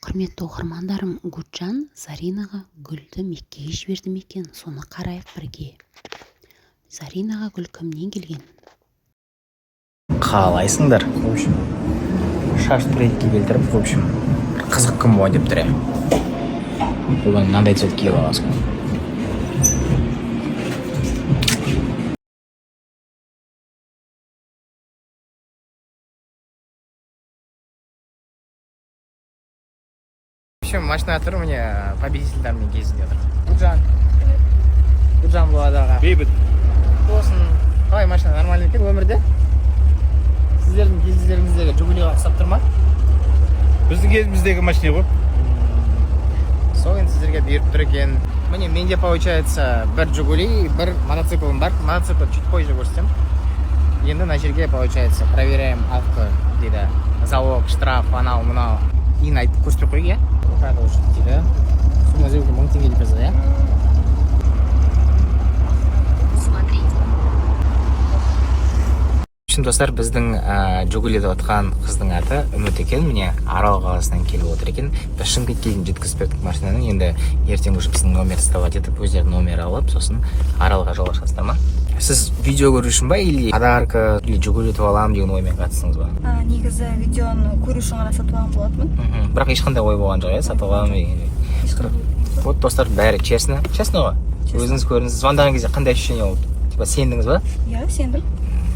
Құрметті оқырмандарым, Гүлжан Заринаға гүлді Меккеге жіберді ме екен? Соны қарайық бірге. Заринаға гүл кімнен келген? Қалайсыңдар? В общем, шашты ретке келтіріп, в общем, бір қызық күн болайын деп тұр, иә. Бүгін мынандай цвет киіп алғансың. В общем, машина тұр, міне, победительдермен кезінде отыр. Гүлжан, Гүлжан болады, аға. Бейбіт. Болсын. Қалай, машина нормально екен өмірде? Сіздердің кездеріңіздегі Жигулиға ұқсап тұр ма? Біздің кезіміздегі машина ғой. Сол енді сіздерге бұйырып тұр екен. Міне, менде, получается, бір Жигули, бір мотоциклім бар. Мотоцикл чуть позже көрсетемін. Енді мына жерге, получается, проверяем авто дейді, залог, штраф, анау мынау кейін айтып көрсетпей қояйық, иә. Продолжить дейді. Сумма сделки 1000 теңге деп жазады, иә. Смотрите. В общем, достар, біздің Жигулиде отқан қыздың аты Үміт екен. Міне, Арал қаласынан келіп отыр екен. Біз Шымкентке дейін жеткізіп бердік машинаны. Енді ертең уже біздің номер сдавать етіп, өздері номер алып, сосын Аралға жолға шығасыздар ма? Сіз видео көру үшін ба или подарка, или Жигули ұтып аламын деген оймен қатыстыңыз ба? Негізі видеоны көру үшін ғана сатып алған болатынмын. Бірақ ешқандай ой болған жоқ, иә, сатып аламын деген? Ешқандай. Вот, достар, бәрі честно, честно ғой. Өзіңіз көрдіңіз, звондаған кезде қандай ощущение болды? Типа сендіңіз ба? Иә, сендім.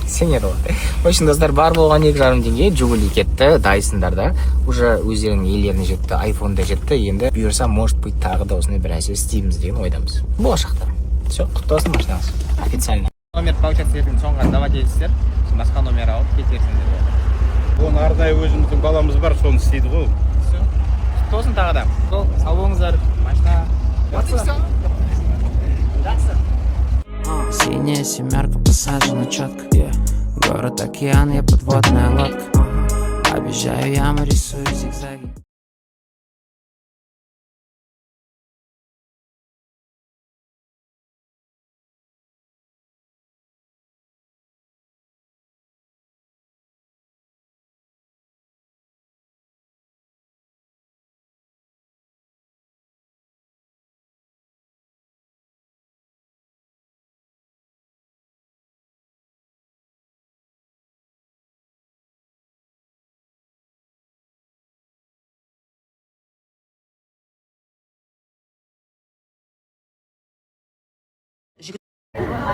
Сенеді ғой. В общем, достар, бар болған 2,5 теңге Жигули кетті. Дайсондар уже өздерінің иелеріне жетті, айфон да жетті. Енді бұйырса, может быть, тағы да осындай бір нәрсе істейміз деген ойдамыз болашақта. Все, құтты болсын машинаңыз официально. Номер, получается, ертең соңға сдавать етесіздер, сосын басқа номер алып кете берсеңдер болады. Оны арнайы өзіміздің баламыз бар, соны істейді ғой. Все, құтты болсын тағы да. Сол, сау болыңыздар. Машина жақсы, жақсы. Синяя семерка посажена четко. Город океан, я подводная лодка. Объезжаю ямы, рисую зигзаги.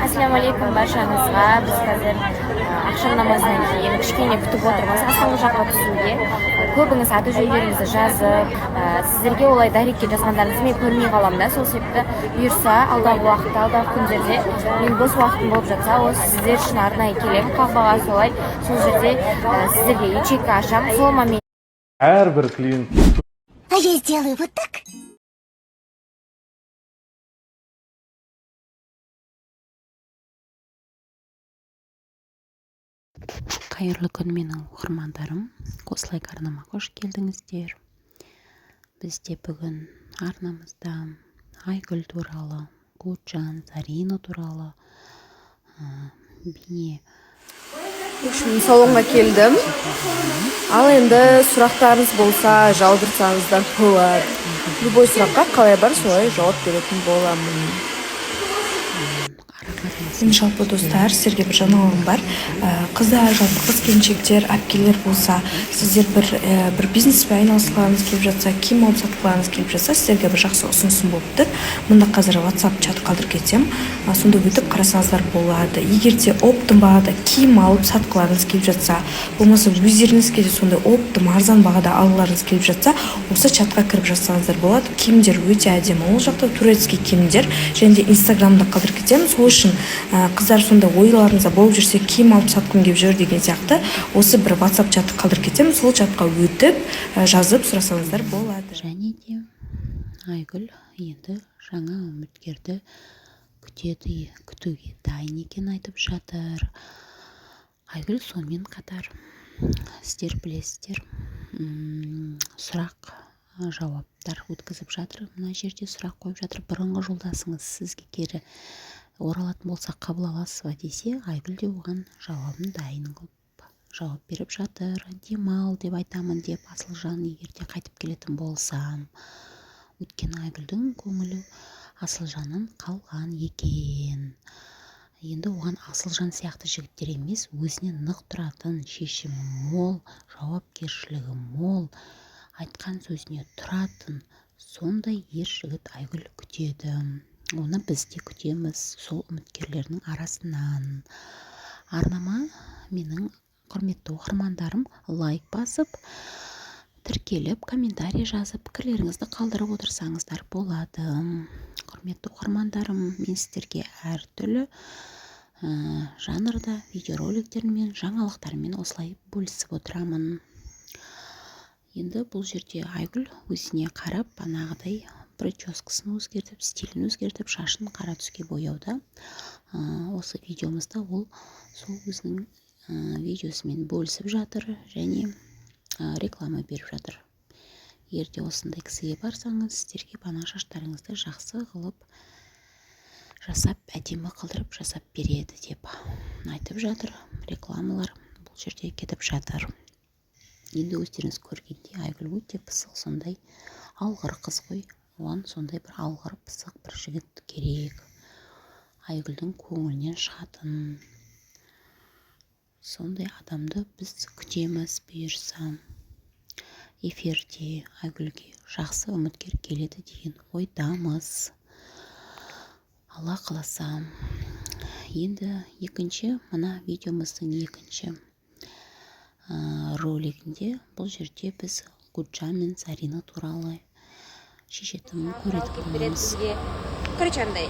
Ассалаумағалейкум баршаңызға! Біз қазір ақшам намазынан кейін кішкене күтіп отырмыз астыңғы жаққа түсуге. Көбіңіз аты жөндеріңізді жазып, сіздерге олай директке жазғандарыңызды мен көрмей қаламын да. Сол себепті, бұйырса, алдағы уақытта, алдағы күндерде мен бос уақытым болып жатса, осы сіздер үшін арнайы келемін Қағбаға. Солай, сол жерде сіздерге ячейка ашамын сол момент. Әрбір клиент А я сделаю вот так. Қайырлы күн, менің оқырмандарым! Қосылайық арнама қош келдіңіздер! Бізде бүгін арнамызда Айгүл туралы, Гүлжан, Зарина туралы бейне. В общем, салонға келдім. Ал енді сұрақтарыңыз болса, жаудырсаңыздар болады. Любой сұраққа қалай бар, солай жауап беретін боламын. Ара қатынасы. Мен жалпы, достар, сіздерге бір жаңалығым бар. Қыздар, жалпы қыз келіншектер, әпкелер болса, сіздер бір бизнеспен айналысқыларыңыз келіп жатса, киім алып сатқыларыңыз келіп жатса, сіздерге бір жақсы ұсынысым болып тұр. Мұнда қазір WhatsApp чат қалдырып кетемін. Сонда өтіп қарасаңыздар болады. Егер де оптом бағада киім алып сатқыларыңыз келіп жатса, болмаса өздеріңізге де сондай оптом арзан бағада алғыларыңыз келіп жатса, осы чатқа кіріп жазсаңыздар болады. Киімдер өте әдемі ол жақта, турецкий киімдер. Және де инстаграмда қалдырып кетемін. Сол үшін, қыздар, сондай ойларыңызда болып жүрсе, киім алып сатқым келіп жүр деген сияқты, осы бір WhatsApp чатты қалдырып кетемін. Сол чатқа өтіп, жазып сұрасаңыздар болады. Және де Айгүл енді жаңа үміткерді күтеді, күтуге дайын екенін айтып жатыр Айгүл. Сонымен қатар, сіздер білесіздер, сұрақ жауаптар өткізіп жатыр. Мына жерде сұрақ қойып жатыр: бұрынғы жолдасыңыз сізге кері оралатын болса, қабыл аласыз ба десе, Айгүл де оған жауабын дайын қылып жауап беріп жатыр. Демал деп айтамын деп Асылжан, егер де қайтып келетін болсам. Өйткені Айгүлдің көңілі Асылжаннан қалған екен. Енді оған Асылжан сияқты жігіттер емес, өзіне нық тұратын, шешімі мол, жауапкершілігі мол, айтқан сөзіне тұратын сондай ер жігіт Айгүл күтеді. Оны біз де күтеміз сол үміткерлердің арасынан. Арнама менің құрметті оқырмандарым лайк басып, тіркеліп, комментарий жазып, пікірлеріңізді қалдырып отырсаңыздар болады. Құрметті оқырмандарым, мен сіздерге әртүрлі жанрда видеороликтермен, жаңалықтармен осылай бөлісіп отырамын. Енді бұл жерде Айгүл өзіне қарап, банағыдай прическасын өзгертіп, стилін өзгертіп, шашын қара түске бояуда. Осы видеомызда ол сол өзінің видеосымен бөлісіп жатыр және реклама беріп жатыр. Егер де осындай кісіге барсаңыз, сіздерге бана шаштарыңызды жақсы қылып жасап, әдемі қылдырып жасап береді деп айтып жатыр. Рекламалар бұл жерде кетіп жатыр. Енді өздеріңіз көргендей, Айгүл өте пысық, сондай алғыр қыз ғой. Оған сондай бір алғыр, пысық бір жігіт керек. Айгүлдің көңілінен шығатын сондай адамды біз күтеміз, бұйырса. Эфирде Айгүлге жақсы үміткер келеді деген ойдамыз. Алла қаласа. Енді екінші, мына видеомыздың екінші ролигінде бұл жерде біз Гүлжан мен Зарина туралы шешетін көретін боламыз. Короче, андай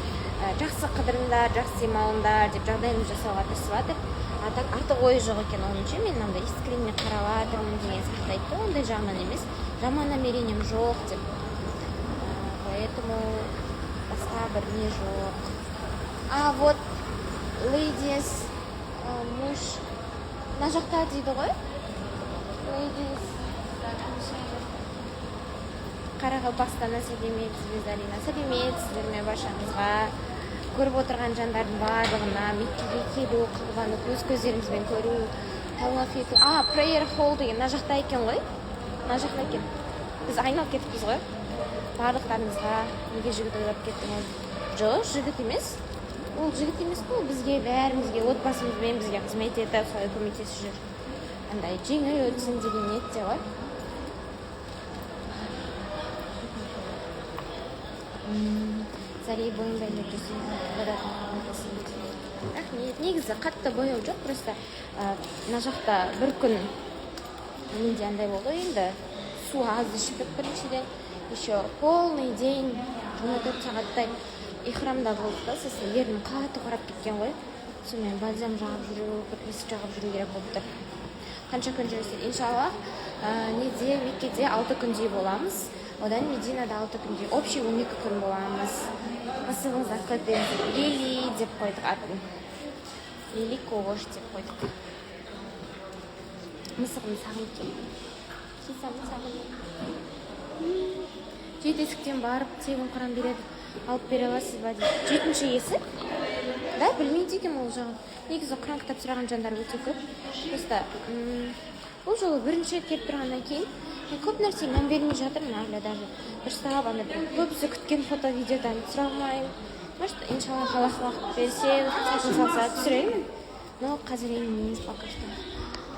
жақсы қыдырыңдар, жақсы демалыңдар деп жағдайымызды жасауға тырысып жатыр. А так артық ойы жоқ екен оның ше, мен андай искренне қарап жатырмын деген сияқты айтты. Ондай жағынан емес, жаман намерением жоқ деп. Поэтому басқа бір не жоқ. А вот ladies, муж мына жақта дейді ғой. Ladies Қарақалпақстаннан сәлеметсіз бе, Зарина? Сәлеметсіздер ме баршаңызға? Көріп отырған жандардың барлығына Меккеге келу, Қағбаны өз көздеріңізбен көру, тауаф ету. А, prayer hall деген мына жақта екен ғой. Мына жақта екен. Біз айналып кетіппіз ғой. Барлықтарыңызға неге жігіт ойлап кеттіңіз? Жоқ, жігіт емес. Ол жігіт емес қой, бізге, бәрімізге, отбасымызбен бізге қызмет етіп, солай көмектесіп жүр. Андай жеңіл өтсін деген ниетте ғой. Зари бойын байлап жүрсең, рахмет. Негізі қатты бояу жоқ, просто мына жақта бір күн менде андай болды енді, су аз ішіп біріншіден, еще полный день 24 сағаттай ихрамда болдық та, сосын ернім қатты құрап кеткен ғой. Сонымен бальзам жағып жүру, бір иіс жағып жүру керек болып тұр. Қанша күн жүрсек, иншаллах, неде Меккеде 6 күндей боламыз. Одан Мединада 6 күндей, общий 12 күн боламыз. Мысығымыз аты Лили деп қойдық атын. Лили Кош деп қойдық. Мысығымды сағынып келдім. Кисамды сағындым. Жеті есіктен барып тегін құран береді, алып бере аласыз ба дейді. 7-ші есік? Да, білмейді екенмін ол жағын. Негізі құран кітап сұраған жандар өте көп. Просто бұл жолы бірінші рет келіп тұрғаннан кейін мен көп нәрсеге мән бермей жатырмын әлі, даже дұрыстап ана бір көбісі күткен фото видеодан түсіре алмаймын. Может, иншаллах, Аллах уақыт берсе, сәтін салса түсіремін. Но қазір емес пока что.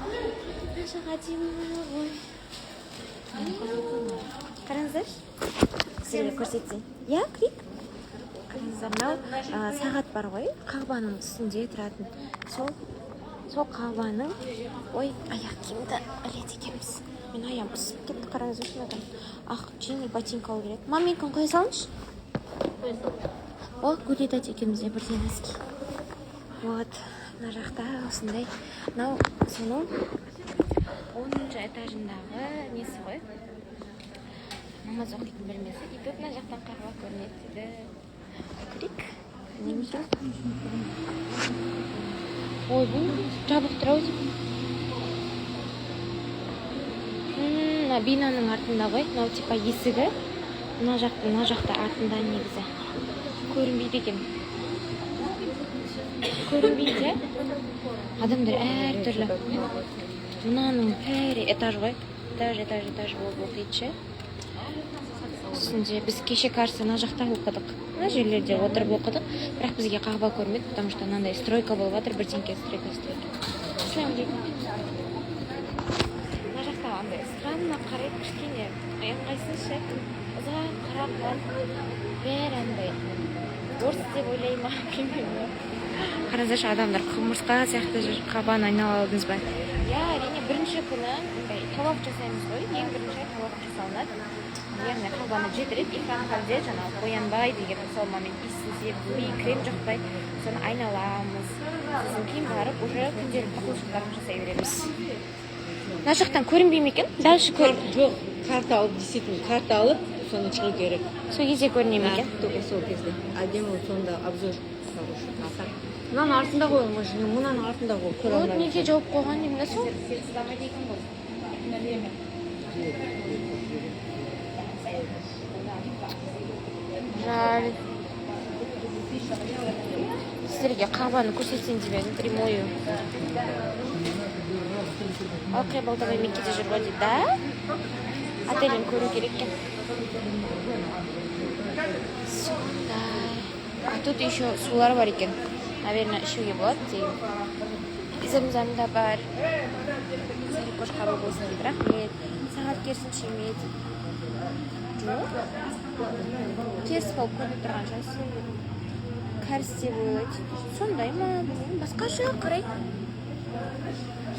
Мына жақ әдемі ғой. Қараңыздаршы. Сіздерге көрсетейін. Иә, кірейік. Қараңыздар, мынау сағат бар ғой, Қағбаның үстінде тұратын. Сол Қағбаның, ой, аяқ киімді іледі екенбіз. Мен аяғым ысып кетті, қараңыздаршы, мынадан. Ақ жеңіл ботинка алу керек. Мам, менікін қоя салыңызшы. О, Гулидат екеумізде бірдей носки. Вот, мына жақта осындай. Мынау соның 10-шы этажындағы несі ғой. Намаз оқитын бөлмесі. И тут мына жақтан Қағба көрінеді дейді. Көрейік. Не екен? Ой, бұл жабық тұр ау деймін. Мына бинаның артында ғой. Мынау типа есігі. Мына жақта, мына жақта артында негізі. Көрінбейді екен. Көрінбейді, иә? Адамдар әртүрлі. Мынаның бәрі этаж ғой, этаж, этаж, этаж болып оқиды ше. Үстінде біз кеше, кажется, мына жақта оқыдық, мына жерлерде отырып оқыдық, бірақ бізге Қағба көрінбеді, потому что мынандай стройка болып жатыр, бірдеңке, стройка, стройка. Ассалаумағалейкум. Мына жақта андай странно қарайды, кішкене ыңғайсыз ше, ұзақ қарап қалады бәрі, андай орыс деп ойлай ма, білмеймін ғой. Қараңыздаршы, адамдар құмырсқа сияқты жүр. Қағбаны айнала алдыңыз ба? Иә, әрине. Бірінші күні мындай тауаф жасаймыз ғой, ең бірінші тауаф жасалынады, яғни Қағбаны жеті рет ихрам халде, жаңағы боянбай деген сол момент, иісін сезбей, крем жақпай, соны айналамыз. Сосын кейін барып уже күнделікті құлшылықтарымызды жасай береміз. Мына жақтан көрінбей ме екен дальше көр? Жоқ, карта алып, действительно карта алып, соны шығу керек. Сол кезде көріне ме екен? Только сол кезде әдемі, сонда обзор хороший. А так мынаның артында ғой, мы же мынаның артында ғой, көре Вот. алмаймыз. Неге жауып қойған деймін да сол. Сыздамайды екен ғой. Время. Жаль, сіздерге Қағбаны көрсетсем деп едім прямую. Ал Балтабай Меккеде жүр ғой дейді да, отелін көру керек екен. Сондай. А тут еще сулар бар екен, наверное, ішуге болады деген. Зәмзәм да бар. Қош, қабыл болсын дейді, рахмет. Сағат керісінше ме дейді? Жоқ, теріс болып көрініп тұрған шығар сіздерге. Кәріс деп ойлайды сондай ма, білмеймін, басқаша қарайды.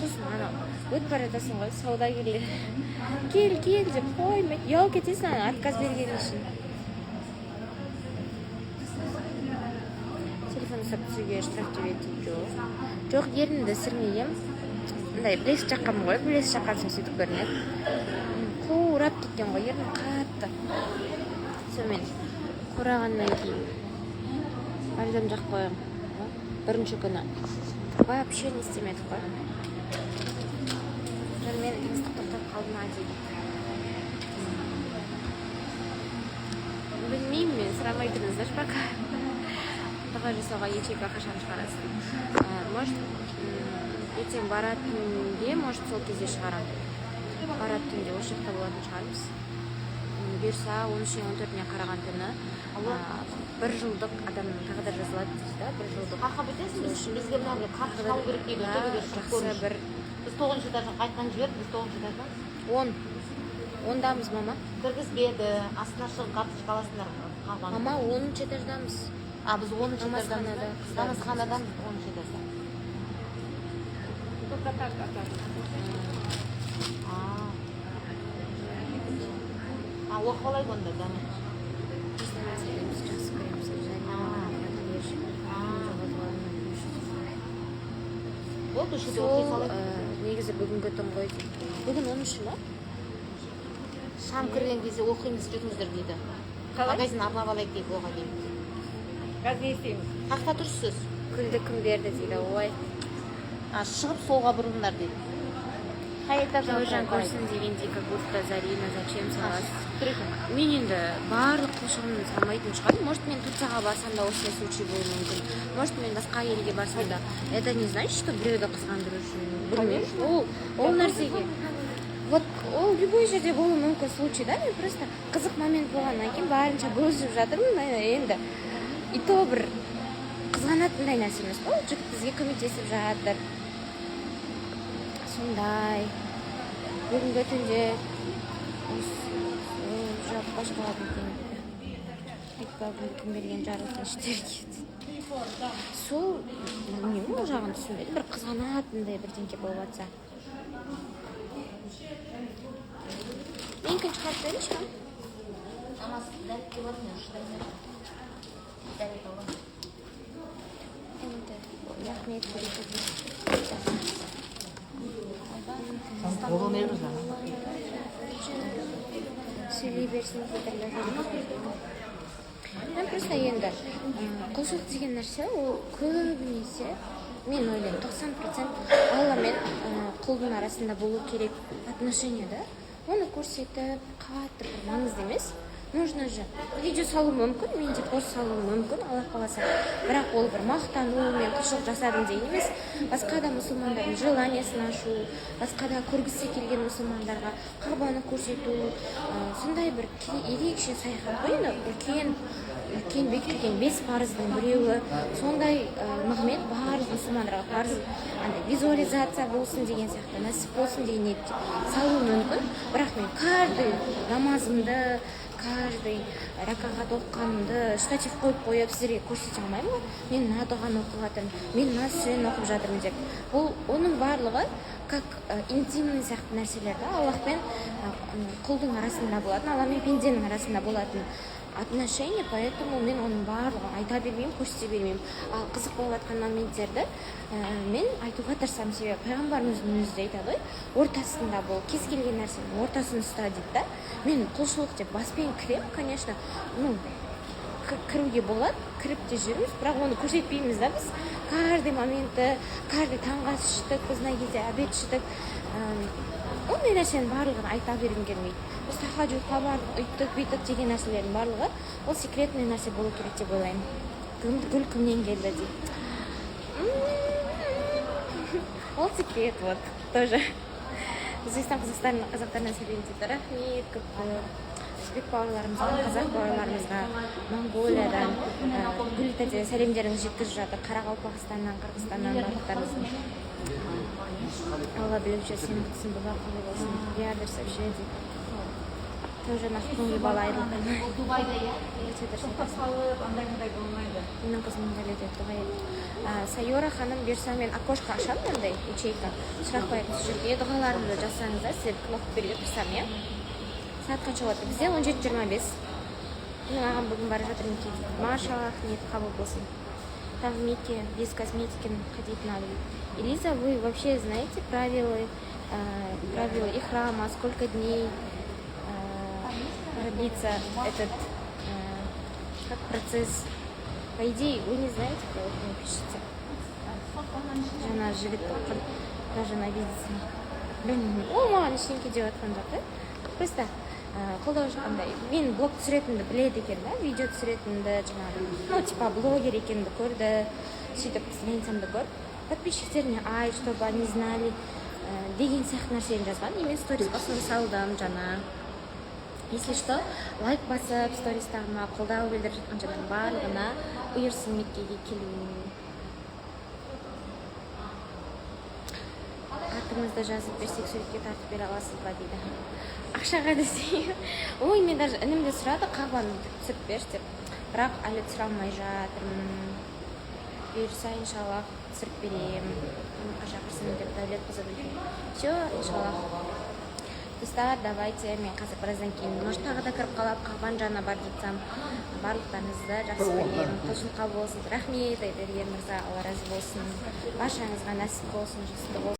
Сосын анау өтіп бара жатасың ғой, саудагерлер «кел, кел» деп қоймайды, ұялып кетесің ана отказ берген үшін. Телефон ұстап түсуге штраф төлейді дейді. Жоқ, жоқ, ерінімді сірмегенмін, мындай блеск жаққанмын ғой, блеск жаққан соң сөйтіп көрінеді. Қурап кеткен ғой ернім қатты. Сонымен қурағаннан кейін бальзам жағып қойғанмын. Бірінші күні вообще не істемедік қой. Сонымен ыстық тоқтап қалды ма дейді. Білмеймін мен, сұрамай тұрыңыздаршы пока. Дұға жасауға ячейка қашан шығарасыз дейді. Может, ертең барат түнде, может, сол кезде шығарамын. Барат түнде осы жақта болатын шығармыз. Бұйырса, 13-і 14-іне қараған түні бір жылдық адамның тағдыры жазылады дейді да, бір жылдық. Қақа бітесің, біз бізге мынандай карточка алу керек дейді, төбеге шығып жақсы көру үшін. Бір Біз тоғызыншы этаждан қайтадан жіберді, біз тоғызыншы этаждан. 10-дамыз, мама. Кіргізбеді, астына шығып карточка аласыңдар Қағбаны. Мама, 10-шы этаждамыз. А, біз 10-шы этаждамыз. Намазханада. Намазханадамыз, 10-шы этажда. Только так, а так. А, оқып алайық онда, да. Біз намаз білеміз, жақсы көреміз. А. Болды, осы жерде оқи Сол салайық. Негізі бүгінгі түн ғой дейді. Бүгін 13-і ма? Шам кірген кезде оқимыз, жүріңіздер дейді. Қалай? Магазин аралап алайық дейді оған дейін. Қазір не істейміз? Қақта тұрсыз. Гүлді кім берді дейді, ой. А, шығып солға бұрылыңдар дейді. Қай этаждан? Бауыржан көрсін дегендей, как будто. Зарина, зачем саласыз? Тұр екен. Мен енді барлық құлшығымды салмайтын шығармын. Может, мен Турцияға барсам да осындай случай болуы мүмкін, может, мен басқа елге барсам да. Это не значит, что біреуді қызғандыру үшін, білмеймін, ол нәрсеге. Вот ол любой жерде болуы мүмкін случай да. Мен просто қызық момент болғаннан кейін барынша бөлісіп жатырмын. Енді и то бір қызғанатындай нәрсе емес қой, ол жігіт бізге көмектесіп жатыр. Сондай. Бүгінгі түнде жаппаш қалады екен. Айтпа, бүгінгі кім берген жарылсын іштерге. Сол білмеймін, ол жағын түсінбедім, бір қызғанатындай бірдеңке болып жатса. Менікін шығарып беріңізші, мам. Намаз дәретке бар, мен шыдаймын. Дәрет аламын. Енді рахмет, берекет. Оған не берді? Сөйлей берсін дейді. Мен просто енді құлшылық деген нәрсе ол көбінесе, мен ойлаймын, 90% Алла мен құлдың арасында болу керек отношение да. Оны көрсетіп қатты бір маңызды емес. Нужно же видео салу мүмкін, мен де пост салуым мүмкін, Алла қаласа. Бірақ ол бір мақтану, мен құлшылық жасадым деген емес, басқа да мұсылмандардың желание сін ашу, басқа да көргісі келген мұсылмандарға Қағбаны көрсету, сондай бір ерекше саяхат қой енді. Үлкен, үлкен бекітілген бес парыздың біреуі, сондай нығмет барлық мұсылмандарға парыз. Андай визуализация болсын деген сияқты, нәсіп болсын деген ниетте салу мүмкін. Бірақ мен каждый намазымды, каждый ракағат оқығанымды штатив қойып қойып сіздерге көрсете алмаймын ғой, мен мына дұғаны оқып жатырмын, мен мына сүрені оқып жатырмын деп. Бұл оның барлығы как интимный сияқты нәрселер да, Аллах пен құлдың арасында болатын, Алла мен пенденің арасында болатын отношение. Поэтому мен оның барлығын айта бермеймін, көрсете бермеймін. Ал қызық болып жатқан моменттерді мен айтуға тырысамын, себебі пайғамбарымыздың өзі де айтады ғой, ортасында бол, кез келген нәрсенің ортасын ұста дейді да. Мен құлшылық деп баспен кіремін, конечно, ну кіруге болады, кіріп те жүрміз, бірақ оны көрсетпейміз да. Біз каждый моментті, каждый таңғы ас іштік, біз мына кезде обед іштік, ондай нәрсенің барлығын айта бергім келмейді. Біз тахаджудқа бардық, үйттік, бүйттік деген нәрселердің барлығы ол секретный нәрсе болу керек деп ойлаймын. Гүл кімнен келді дейді. Ол секрет, вот тоже. Өзбекстан, Қазақстан қазақтарына сәлем дейді. Рахмет көп көп өзбек бауырларымызға, қазақ бауырларымызға. Моңғолиядан Гүл тәте сәлемдеріңізді жеткізіп жатыр, Қарақалпақстаннан, Қырғызстаннан барлықтарыңыздың. Алла білуші, сенің қысым, дұға қабыл болсын. Иә, дұрыс вообще дейді. Тоже көңіл бала айырылған. Дубайда, иә. Өте дұрыс Тоқтап айтасың. қалып, андай мындай болмайды. Менің қызым келеді, дұға ет. Сайора ханым, бұйырса, мен окошко ашамын, мынандай ячейка, сұрақ қоятын. Сол жерге дұғаларыңызды жазсаңыздар, сіздердікін оқып беруге тырысамын, иә. Сағат қанша болады? Бізде 17:25. Менің ағам бүгін бара жатыр Мекке дейді. Машаллах, ниет қабыл болсын. Там в Мекке без косметики ходить надо. Элиза, вы вообще знаете правила ихрама, сколько дней продлится этот как процесс? По идее, вы не знаете, вот вы пишете. Жаңа жігіт даже обидится. Білмеймін, ол маған ештеңке деп жатқан жоқ та, просто қолдау андай. Мен блог түсіретінімді біледі екен да, видео түсіретінімді, жаңағы, ну, типа блогер екенімді көрді. Сөйтіп страницамды көріп, подписчиктеріне ай, чтобы они знали деген сияқты нәрсені жазған. И мен сторисқа соны салдым жаңа. Если что, лайк басып, стористарыма қолдау білдіріп жатқан жандардың барлығына бұйырсын Меккеге келу. Атыңызды жазып берсек, суретке тартып бере аласыз ба дейді. Ақшаға десей, ой, мен даже інім де сұрады, Қағбаны бүйтіп түсіріп берші деп, бірақ әлі түсіре алмай жатырмын. Бұйырса, иншаллах, түсіріп беремін. Қонаққа шақырсын деп Дәулет қызы. Все, иншаллах. Достар, давайте мен қазір біраздан кейін, может, тағы да кіріп қалып, Қағбаның жанына барып жатсам. Барлықтарыңызды жақсы көремін, құлшылыққа болсын. Рахмет, Айберген мырза, Алла разы болсын. Баршаңызға нәсіп болсын, жұғысты болсын.